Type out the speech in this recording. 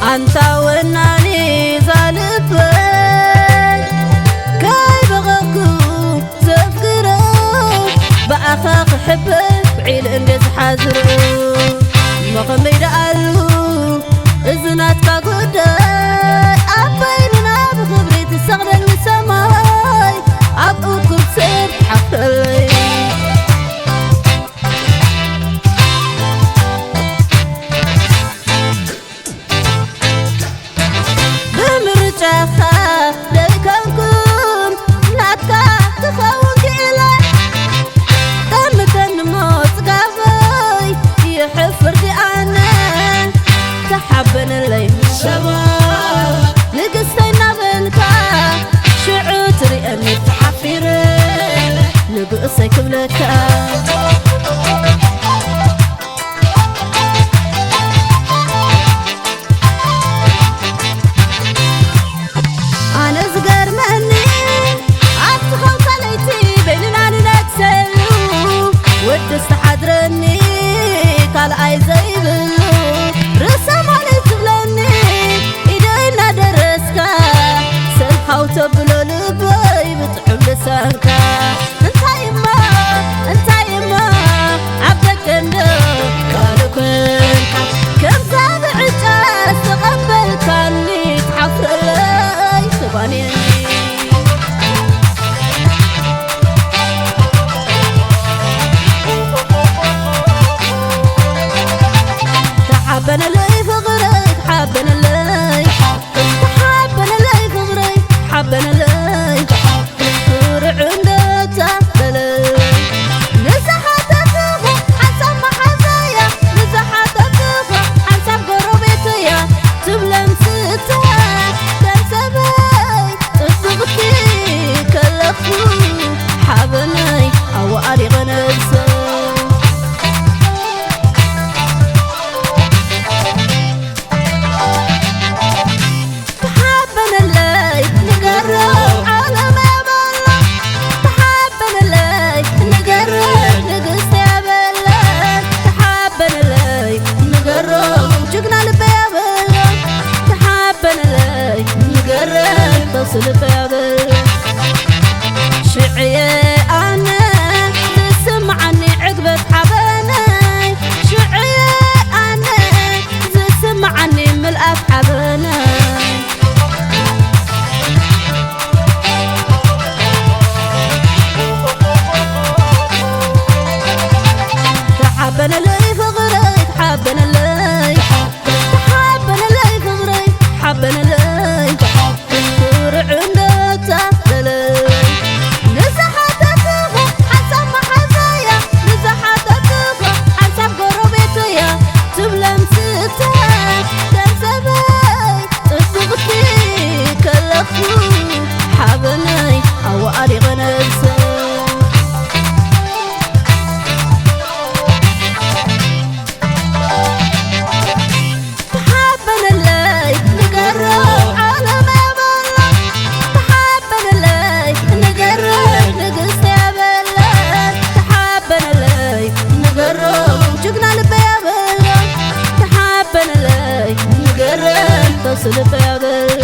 ኣንታ ወናኒ ዛልበይ ከይበቐኩ ዘፍቅሮ ብኣኻ ክሕበ ውዒል እንደ ዝሓዝሮ እሞ ከመይ ደኣሉ እዚ ናትካ ጉዳይ ኣባይንና ብኽብሪ ትሰቕለኒ ሰማይ ኣብ እኩብ ሰብ ትሓፍረለይ ብምርጫኻ ደይኮንኩን ናትካ ክኸውን ክኢለ ጠምተኒ እሞ ጽጋበይ ይሕፍር ድኣነ ተሓበነለይ ሰባ ንግስተይ እናበልካ ሽዑ ትርእየኒ ተሓፊረ ንግእሰይ ክብለካ ኣነ ዝገርመኒ ኣብቲ ኸውታ ለይቲ በይንና ንነግሰሉ ወዲ ዝተሓድረኒ ካልኣይ ዘይብሉ ርእሰ ማለይ ትብለኒ ኢደይ እናደረስካ ሰልፋው ተብሎ ልበይ ብጥዑም ልሳንካ እንታይ እሞ እንታይ እሞ ኣብ ደገ እንዶ ካልእ ኮንካ ከምዛ ብዕጫ ዝተቐበልካኒ ትሓፍረለይ ትባንየኒ ተሓበነለይ ፍቕረይ ተሓበነለይ ተሓበነለይ ፍቕረይ ተሓበነለይ ስርዑ እንደታበለ ንዝሓተትኹ ሓንሳብ መሓዛያ ንዝሓተትኹ ሓንሳብ ጎረቤተያ ትብለን ስተ ገንዘበይ ጽብቕቲ ከለኹ ሓበነይ ኣዋኣሪቐ ነብሰ ተሓበነለይ ንገሮ ዓለም የበሎ ተሓበነለይ ንገሮ ንግስቲ የበሎ ተሓበነለይ ንገሮ ጅግና ልበ የበሎ ተሓበነለይ ንገሮ ፈውሲ ልበ የበሎ ሽዕየ ኣነ ዝስምዓኒ ዕግበት ሓበነይ ሽዕየ ኣነ ዝስምዓኒ ምልኣት ሓበነይ ተሓበነለይ ፍቕረይ ተሓበነለይ ተሓበነለይ ፍቕረይ ተሓበነለይ ስርዑ እንደታበለ ንዝሓተትኹ ሓንሳብ መሓዛያ ንዝሓተትኹ ሓንሳብ ጎረቤተያ ትብለን ስተ ገንዘበይ ጽብቕቲ ከለኹ ሓበነይ ኣዋኣሪቐ ነብሰ ተሓበነለይ ንገሮ ዓለም የበሎ ተሓበነለይ ንገሮ ንግስቲ የበሎ ተሓበነለይ ንገሮ ጅግና ልበ የበሎ ተሓበነለይ ንገሮ ፈውሲ ልበ የበሎ